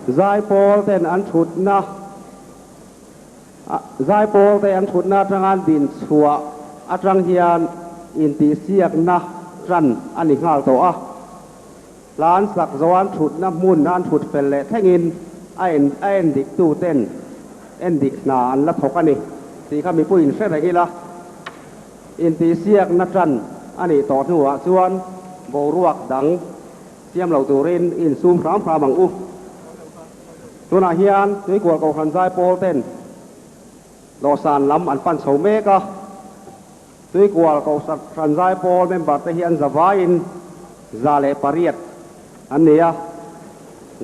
Zaipawl ten an thutna Zaipawl te an thutna atanga an din chhuah atang hian intihsiakna tan a ni nghal tawh a. Hla an sak zawh an thutna hmun an thut fel leh thlengin a en a endik tu ten endik hna an la thawk a ni tih kha mipuiin hre reng ila. Intihsiakna tan a nih tawh hnuah chuan boruak dang siam lo turin i insum hram hram ang u. Tunah hian Tuikual Kohhran Zaipawl ten dawhsan lam an pan chho mek a. Tuikual Kohhran Zaipawl member te hi an zavaiin 108 an ni a.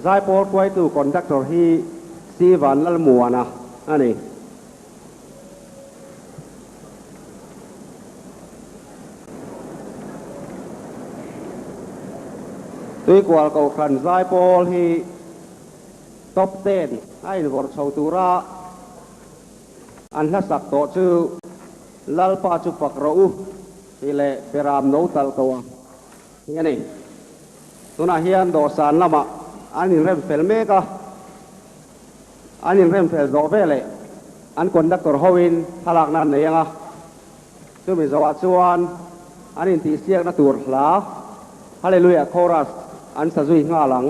Zaipawl hruaitu conductor hi C Vanlalmuana a ni. Tuikual Kohhran Zaipawl hi top ten a invawrh chho tura an hlasak tawh chu Lalpa chu fak rawh u tih leh Beram no talh tawh a hi a ni. Tunah hian dawhsan lamah an inrem fel mek a. An inrem fel zawh veleh an conductor hoin thlalakna an nei ang a, chumi zawhah chuan an intihsiakna tur hla Hallelujah Chorus an sa zui nghal ang.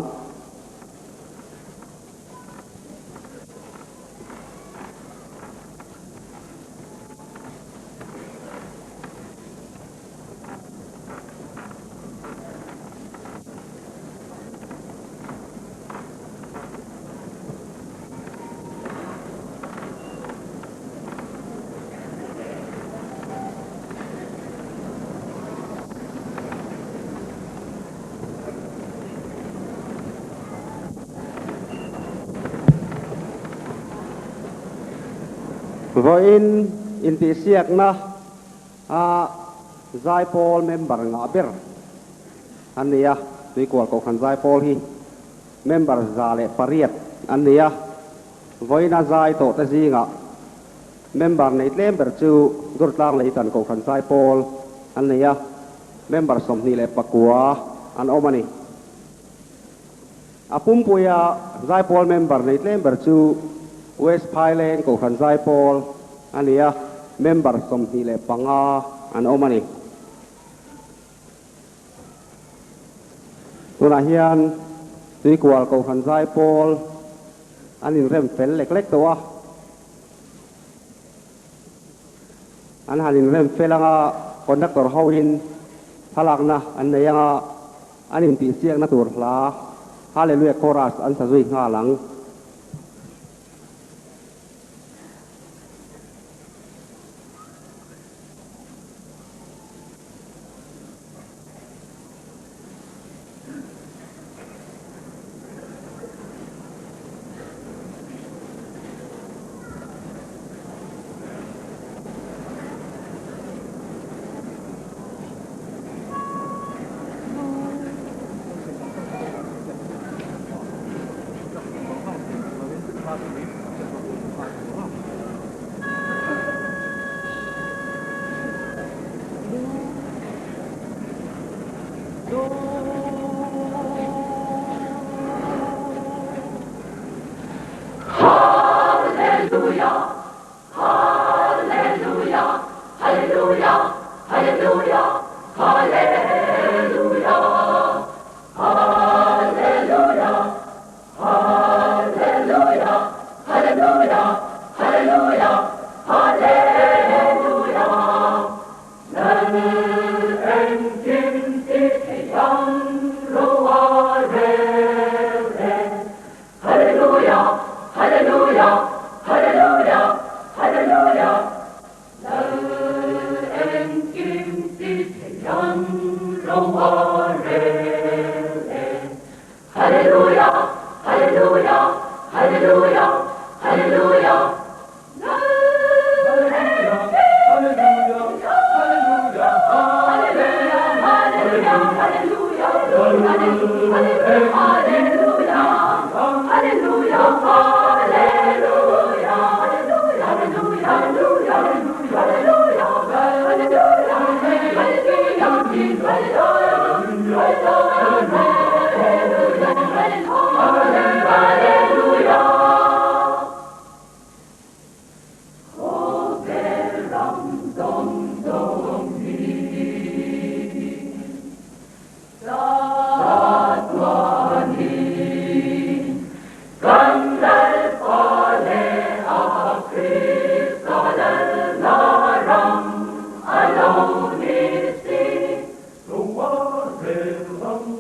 Vawiin intihsiakna a Zaipawl member ngah ber an ni a, Tuikual Kohhran Zaipawl hi member 108 an ni a, vawiina zai tawh te zingah member nei tlem ber chu Durtlang Leitan Kohhran Zaipawl an ni a, member 29 an awm a ni. A pumpuia Zaipawl member nei tlem ber chu West Phaileng Kohhran Zaipawl a ni a, member 25 an awm a ni. Tunah hian Tuikual Kohhran Zaipawl an inrem fel lek lek tawh a, an han inrem fel anga conductor hoin thlalakna an nei anga an intihsiakna tur hla Hallelujah Chorus an sa zui nghal ang.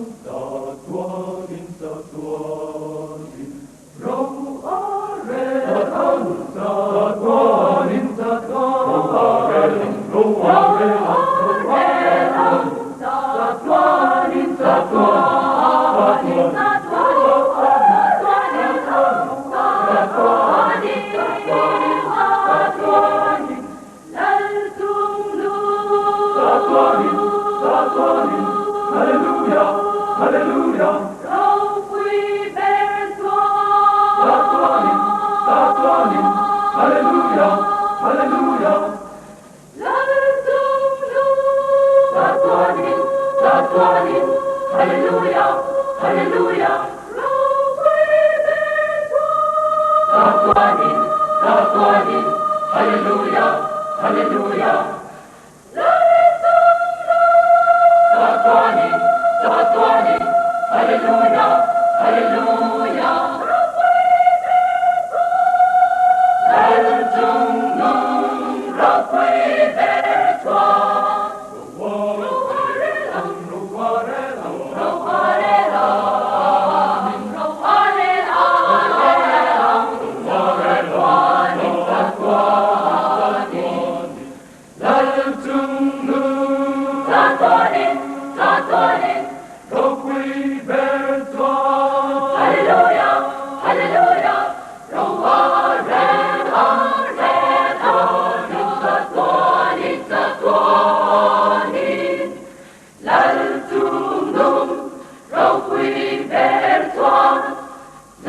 Chatuanin, chatuanin, ro a rel ang. Chatuanin, chatuanin, ro a rel ang, ro a rel ang. Chatuanin, chatuanin, chatuanin, Chatuanin, chatuanin, Hallelujah, Hallelujah. Chatuanin, chatuanin, Hallelujah, Hallelujah. Chatuanin, chatuanin, Hallelujah, Hallelujah. Chatuanin, chatuanin, Hallelujah, Hallelujah. Chatuanin, chatuanin, Hallelujah, Hallelujah.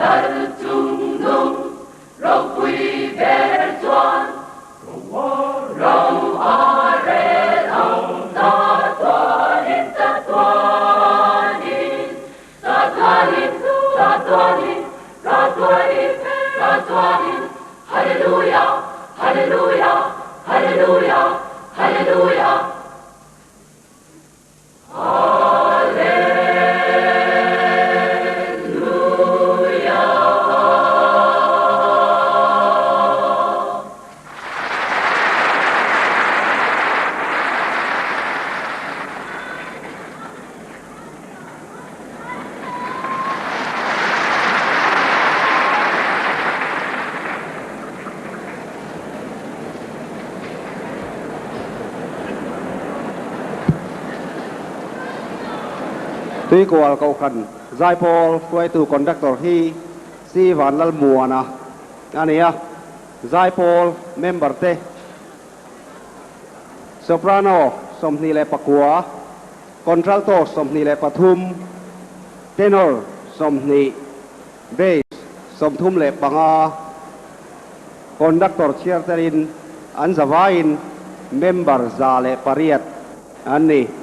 Lalchungnung ropui ber chuan. Tuikual Kohhran Zaipawl hruaitu Conductor hi Si Vanlalmuana a ni a, Zaipawl member te Soprano 29, Contralto 23, Tenor 20, Bass 35, Conductor chhiar telin an zavaiin member 108 an ni.